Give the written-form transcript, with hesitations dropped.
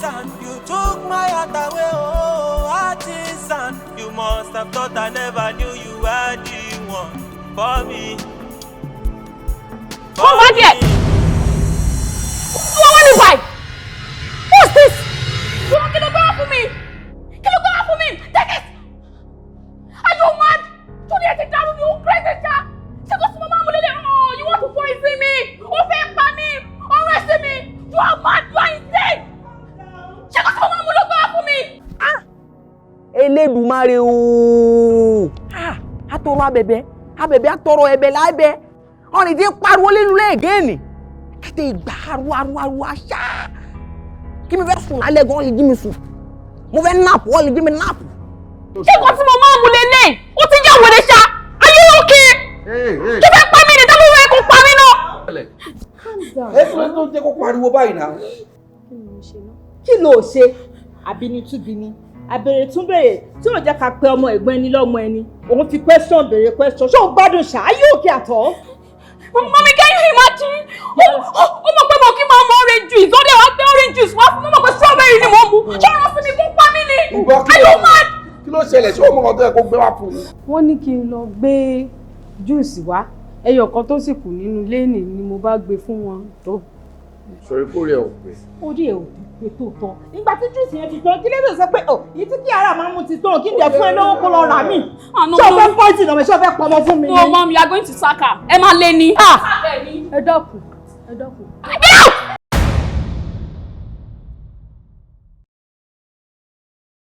Artisan, you took my heart away, oh, artisan. You must have thought I never knew you were the one for me. Come back here! Wọ́n wá ní báyìí. What's this? Wọ́n kí ló gbé wá fún mi? Kí ló gbé wá fún mi? Take it! Are you mad? Torí ẹ ti dàrú ni, ó crazy ṣá. Ṣé kò sí mo máa mú lélẹ̀? Oh, you want to poison me? Ó fẹ́ pa mí? Ọ̀rẹ́ sí mi? You are mad, you are insane! Ṣé kò sí mo máa mú ló gbé wá fún mi? Elédùmarè ooo! Ah, atọrọ abẹ̀bẹ̀ abẹ̀bẹ̀, atọrọ ẹ̀bẹ̀ lábẹ́ ọ̀rìn tí ń pariwo nínú lẹ́ẹ̀gẹ́ẹ̀nì kété ìgbà ariwo ariwo ariwo aṣá. Kí mi fẹ́ sùn lálẹ́ gan, lè jí mi sùn. Mo fẹ́ nap, wọ́n lè jí mi nap. Ṣé kò tí mo máa mú lélẹ̀? Ó ti yá wèrè ṣá. Are you okay? Kí fẹ́ pa mí ni? Tábí wọ́n kò pa mí náà? Ẹ kí ló tó jẹ́ kó pariwo báyìí náà? Kí ló ṣe? Àbíní túbíní, àbèrè tún bèrè tí ò jẹ́ ká pe ọmọ ẹ̀gbọ́n ẹni lọ́mọ ẹni. Òun fi question béèrè question. Ṣé o gbádùn ṣá? Ayé òkè àtọ́. Mummy, can you imagine? Ó mọ̀ pé mo kí máa mọ orange juice. Ó dẹ̀ wá gbé orange juice wá fún mi. Mọ̀ pé strawberry ni mo mu. Ṣé ọ̀rọ̀ sí mi kó pa mí ni? Ìgbọ́ kí Are you mad? Kí ló ṣẹlẹ̀? Ṣé o mọ̀ ọ́n tó yẹ kó gbé wá fún mi? Wọ́n ní kí n lọ gbé juice wá. Ẹyọ kan tó sì kù nínú léènì ni mo bá gbé fún wọn tó. Sọ̀rọ̀ kó rẹ̀ ò pé. Orí ẹ̀ ò pé tó tán. Nígbà tí juice yẹn ti tán, kí ló sọ pé ọ yìí tí kí ara máa mú ti tán, kí n dẹ̀ fún ẹ lówó kó lọ rà mí? Ah, no, Ṣé o no. fẹ́ poison ọmọ? Ṣé o fẹ́ pọmọ fún mi No, ni? Mom, you are going to sack her. Ẹ máa lé ní. Ẹ dákun, ẹ dákun. Get out!